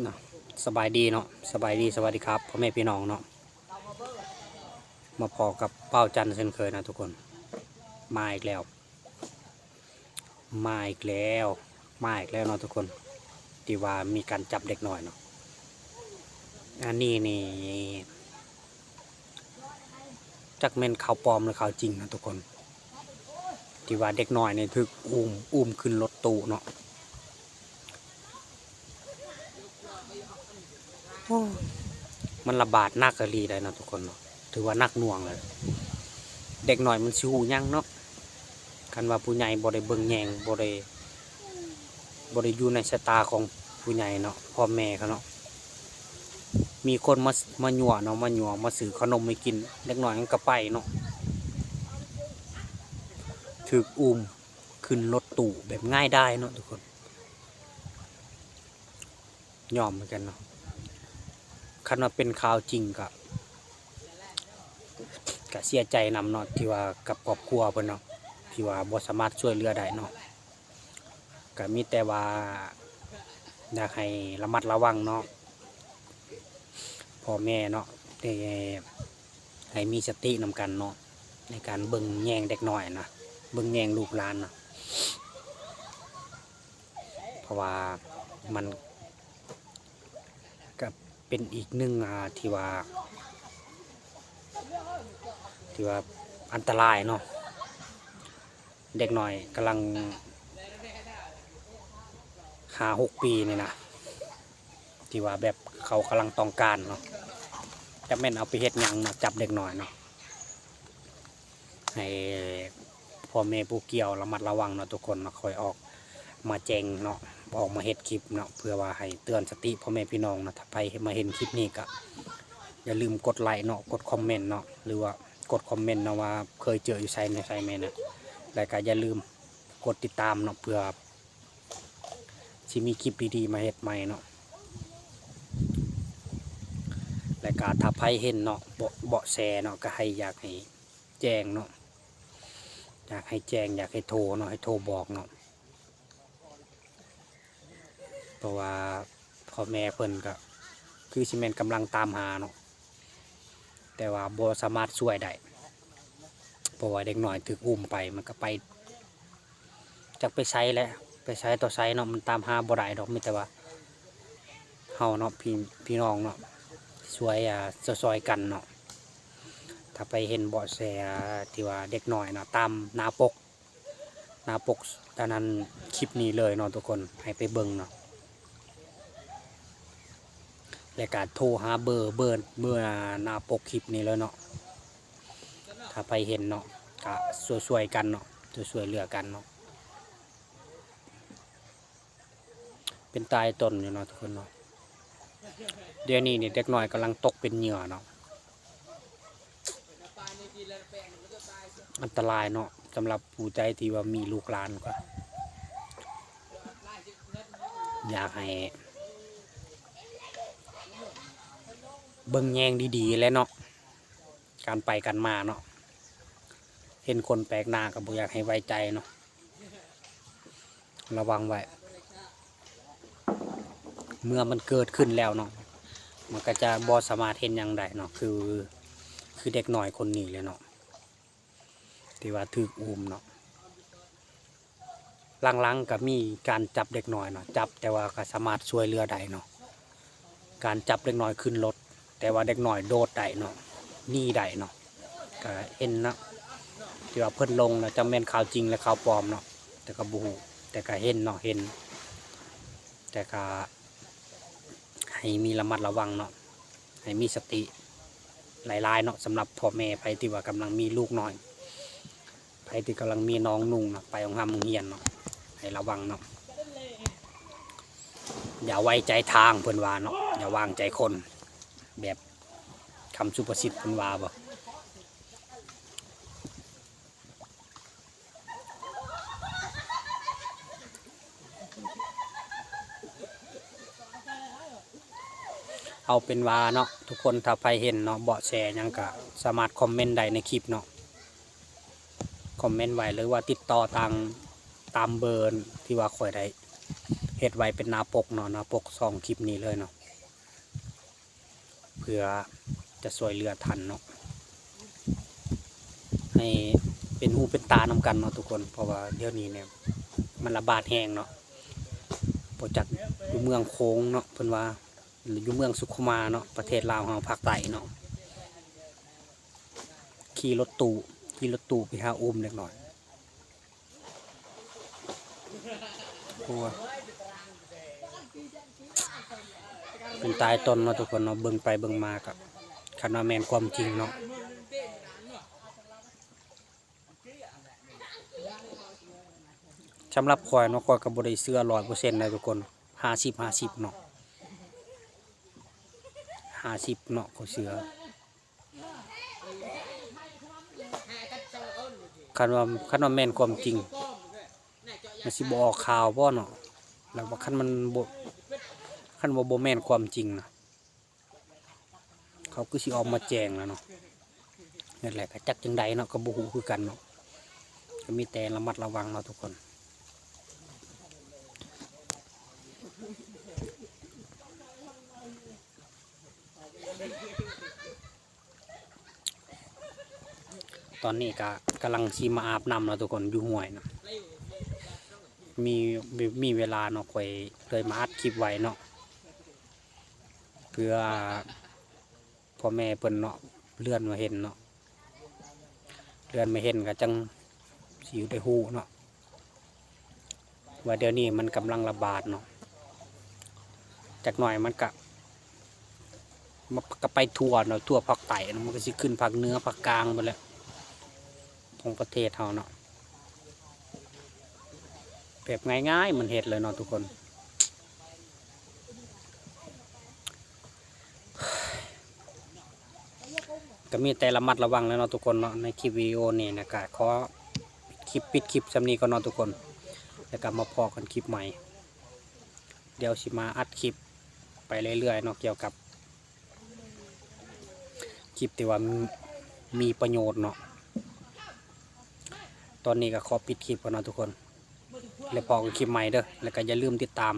ນະ ສະບາຍດີເນາະ ສະບາຍດີ ສະຫວັດດີຄັບ ພໍ່ແມ່ພີ່ນ້ອງເນາະ ມາພໍ້ກັບບ່າວຈັນເຊັ່ນເຄີຍນະທຸກຄົນ ມາອີກແລ້ວ ມາອີກແລ້ວ ມາອີກແລ້ວເນາະທຸກຄົນ ທີ່ວ່າມີການຈັບເດັກນ້ອຍເນາະ ອັນນີ້ນີ້ ຈັກແມ່ນຂ່າວປອມ ຫຼື ຂ່າວຈິງນະທຸກຄົນ ທີ່ວ່າເດັກນ້ອຍນີ້ຖືກອຸ້ມ ອຸ້ມຂຶ້ນລົດຕູ້ເນາະ ໂອ້ ມັນລະບາດໜັກອີ່ຫຼີໄດ໋ເນາະທຸກຄົນເນາະ ຖືວ່າໜັກໜ່ວງເລີຍ ເດັກນ້ອຍມັນຊິຮູ້ຫຍັງເນາະ ຄັນວ່າຜູ້ໃຫຍ່ບໍ່ໄດ້ເບິ່ງແຍງ ບໍ່ໄດ້ ບໍ່ໄດ້ຢູ່ໃນສາຍຕາຂອງຜູ້ໃຫຍ່ເນາະ ພໍ່ແມ່ເຂົາເນາະ ມີຄົນມາ ມາຍົວະເນາະ ມາຍົວະ ມາຊື້ຂະໜົມໃຫ້ກິນ ເດັກນ້ອຍມັນກໍໄປເນາະ ຖືກອຸ້ມຂຶ້ນລົດຕູ້ແບບງ່າຍດາຍເນາະທຸກຄົນ ຍອມຄືກັນເນາະ ຄັນວ່າເປັນຂ່າວຈິງກໍ ກໍເສຍໃຈນຳເນາະ ທີ່ວ່າກັບຄອບຄົວເພິ່ນເນາະ ທີ່ວ່າບໍ່ສາມາດຊ່ວຍເຫຼືອໄດ້ເນາະ ກໍມີແຕ່ວ່າຢາກໃຫ້ລະມັດລະວັງເນາະ ພໍ່ແມ່ເນາະ ແຕ່ໃຫ້ມີສະຕິນຳກັນເນາະ ໃນການເບິ່ງແຍງເດັກນ້ອຍນະ ເບິ່ງແຍງລູກຫຼານນະ ເພາະວ່າມັນກໍເປັນອີກໜຶ່ງ ອ່າ ທີ່ວ່າ ທີ່ວ່າອັນຕະລາຍເນາະ ເດັກນ້ອຍກຳລັງຫ້າຫົກປີນີ້ນະ ທີ່ວ່າແບບເຂົາກຳລັງຕ້ອງການເນາະ ຈັກແມ່ນເອົາໄປເຮັດຫຍັງເນາະ ຈັບເດັກນ້ອຍເນາະ ໃຫ້ພໍ່ແມ່ຜູ້ກ່ຽວລະມັດລະວັງເນາະທຸກຄົນເນາະ ຄ່ອຍອອກມາແຈ້ງເນາະ ອອກມາເຮັດຄລິບເນາະ ເພື່ອວ່າໃຫ້ເຕືອນສະຕິພໍ່ແມ່ພີ່ນ້ອງເນາະ ຖ້າໃຜມາເຫັນຄລິບນີ້ກໍຢ່າລືມກົດໄລເນາະ ກົດຄອມເມັນເນາະ ຫຼືວ່າກົດຄອມເມັນເນາະວ່າເຄີຍເຈີຢູ່ໃສແນວໃດແມ່ນະ ແລ້ວກໍຢ່າລືມກົດຕິດຕາມເນາະ ເພື່ອ ຊິມີຄລິບດີໆມາເຮັດໃໝ່ເນາະ ແລະກະຖ້າໃຜເຫັນເນາະ ເບາະ ເບາະແສເນາະ ກະໃຫ້ ຢາກໃຫ້ແຈ້ງເນາະ ຢາກໃຫ້ແຈ້ງ ຢາກໃຫ້ໂທເນາະ ໃຫ້ໂທບອກເນາະ ເພາະວ່າພໍ່ແມ່ເພິ່ນກະຄືຊິແມ່ນກຳລັງຕາມຫາເນາະ ແຕ່ວ່າບໍ່ສາມາດຊ່ວຍໄດ້ ເພາະວ່າເດັກນ້ອຍຖືກອຸ້ມໄປ ມັນກໍໄປ ຈັກໄປໃສແຫຼະ ໄປໃສຕໍ່ໃສເນາະ ມັນຕາມຫາບໍ່ໄດ້ດອກ ມີແຕ່ວ່າເຮົາເນາະ ພີ່ ພີ່ນ້ອງເນາະ ຊ່ວຍ ອ່າ ຊ່ອຍໆກັນເນາະ ຖ້າໃຜເຫັນເບາະແສທີ່ວ່າເດັກນ້ອຍເນາະ ຕາມໜ້າປົກ ໜ້າປົກອັນນັ້ນ ຄລິບນີ້ເລີຍເນາະທຸກຄົນ ໃຫ້ໄປເບິ່ງເນາະ ແລະກະໂທຫາເບີ ເບີ ເບີໜ້າປົກຄລິບນີ້ເລີຍເນາະ ຖ້າໃຜເຫັນເນາະ ກະຊ່ວຍໆກັນເນາະ ຊ່ວຍໆເຫຼືອກັນເນາະ ເປັນຕາຍຕົນຢູ່ເນາະທຸກຄົນເນາະ ດຽວນີ້ນີ້ເດັກນ້ອຍກຳລັງຕົກເປັນເຫຍື່ອເນາະ ອັນຕະລາຍເນາະ ສຳລັບຜູ້ໃດທີ່ວ່າມີລູກຫຼານກໍ ຢາກໃຫ້ເບິ່ງແຍງດີໆແຫຼະເນາະ ການໄປການມາເນາະ ເຫັນຄົນແປກໜ້າກໍບໍ່ຢາກໃຫ້ໄວ້ໃຈເນາະ ລະວັງໄວ້ ເມື່ອມັນເກີດຂຶ້ນແລ້ວເນາະ ມັນກໍຈະບໍ່ສາມາດເຮັດຫຍັງໄດ້ເນາະ ຄື ຄືເດັກນ້ອຍຄົນນີ້ແຫຼະເນາະ ທີ່ວ່າຖືກອຸ້ມເນາະ ຫຼັງໆກໍມີການຈັບເດັກນ້ອຍເນາະ ຈັບແຕ່ວ່າກໍສາມາດຊ່ວຍເຫຼືອໄດ້ເນາະ ການຈັບເດັກນ້ອຍຂຶ້ນລົດ ແຕ່ວ່າເດັກນ້ອຍໂດດໄດ້ເນາະ ໜີໄດ້ເນາະ ກໍເຫັນເນາະ ທີ່ວ່າເພິ່ນລົງນະ ຈະແມ່ນຂ່າວຈິງ ຫຼື ຂ່າວປອມເນາະ ແຕ່ກໍບໍ່ຮູ້ ແຕ່ກໍເຫັນເນາະ ເຫັນ ແຕ່ກໍໃຫ້ມີລະມັດລະວັງເນາະ ໃຫ້ມີສະຕິຫຼາຍໆເນາະ ສຳລັບພໍ່ແມ່ໃຜທີ່ວ່າກຳລັງມີລູກນ້ອຍ ໃຜທີ່ກຳລັງມີນ້ອງນຸ່ງນະ ໄປໂຮງຮ່ຳໂຮງຮຽນເນາະ ໃຫ້ລະວັງເນາະ ຢ່າໄວ້ໃຈທາງ ເພິ່ນວ່າເນາະ ຢ່າວາງໃຈຄົນ ແບບຄຳສຸພາສິດເພິ່ນວ່າບໍ່ ເອົາເປັນວ່າເນາະ ທຸກຄົນ ຖ້າໃຜເຫັນເນາະ ເບາະແສຫຍັງກະສາມາດຄອມເມັນໄດ້ໃນຄລິບເນາະ ຄອມເມັນໄວ້ ຫຼືວ່າຕິດຕໍ່ທາງ ຕາມເບີທີ່ວ່າຂ້ອຍໄດ້ ເຮັດໄວ້ເປັນໜ້າປົກເນາະ ໜ້າປົກສອງຄລິບນີ້ເລີຍເນາະ ເພື່ອຈະຊ່ວຍເຫຼືອທັນເນາະ ໃຫ້ເປັນຫູເປັນຕານຳກັນເນາະທຸກຄົນ ເພາະວ່າດຽວນີ້ນີ້ມັນລະບາດແຮງເນາະ ບໍ່ຈັກຢູ່ເມືອງໂຂງເນາະ ເພິ່ນວ່າ ຢູ່ເມືອງສຸຂຸມາເນາະ ປະເທດລາວເຮົາ ພາກໃຕ້ເນາະ ຂີ່ລົດຕູ້ ຂີ່ລົດຕູ້ໄປຫາອຸ້ມເດັກນ້ອຍ ໂອ້ຍ ເປັນຕາຍຕົນເນາະທຸກຄົນເນາະ ເບິ່ງໄປເບິ່ງມາກໍ ຄັນວ່າແມ່ນຄວາມຈິງເນາະ ສຳລັບຂ້ອຍເນາະ ຂ້ອຍກໍບໍ່ໄດ້ເຊື່ອຮ້ອຍເປີເຊັນນະທຸກຄົນ ຫ້າສິບ ຫ້າສິບເນາະ ຫ້າສິບເນາະ ຂ້ອຍເຊື່ອ ຄັນວ່າ ຄັນວ່າແມ່ນຄວາມຈິງ ມັນຊິບໍ່ອອກຂ່າວບໍ່ເນາະ ແລ້ວວ່າຄັນມັນບໍ່ ຄັນວ່າບໍ່ແມ່ນຄວາມຈິງນະ ເຂົາຄືຊິອອກມາແຈ້ງແລ້ວເນາະ ນັ້ນແຫຼະ ກໍຈັກຈັ່ງໃດເນາະ ກໍບໍ່ຮູ້ຄືກັນເນາະ ກໍມີແຕ່ລະມັດລະວັງເນາະທຸກຄົນ. ຕອນນີ້ກະກຳລັງຊິມາອາບນ້ຳເນາະທຸກຄົນ ຢູ່ຫ້ວຍນະ ມີ ມີ ມີເວລາເນາະ ຂ້ອຍເລີຍມາອັດຄລິບໄວ້ເນາະ ເພື່ອພໍ່ແມ່ເພິ່ນເນາະ ເລື່ອນມາເຫັນເນາະ ເລື່ອນມາເຫັນກະຈັ່ງຊິໄດ້ຮູ້ເນາະ ວ່າດຽວນີ້ມັນກຳລັງລະບາດເນາະ ຈັກໜ້ອຍມັນກະ ມັນກະໄປທົ່ວເນາະ ທົ່ວພາກໃຕ້ເນາະ ມັນກະຊິຂຶ້ນພາກເໜືອພາກກາງພຸ້ນແຫຼະ ຂອງປະເທດເຮົາເນາະ ແບບງ່າຍໆມັນເຮັດເລີຍເນາະທຸກຄົນ. ກໍມີແຕ່ລະມັດລະວັງແຫຼະເນາະທຸກຄົນເນາະ ໃນຄລິບວິດີໂອນີ້ນະ ກະຂໍປິດຄລິບ ປິດຄລິບສ່ຳນີ້ກ່ອນເນາະທຸກຄົນ ແລ້ວກໍມາພໍ້ກັນຄລິບໃໝ່ ດຽວຊິມາອັດຄລິບໄປເລື້ອຍໆເນາະ ກ່ຽວກັບຄລິບທີ່ວ່າມີປະໂຫຍດເນາະ ຕອນນີ້ກໍຂໍປິດຄລິບກ່ອນເນາະທຸກຄົນ ແລ້ວພໍ້ກັນຄລິບໃໝ່ເດີ ແລ້ວກໍຢ່າລືມຕິດຕາມ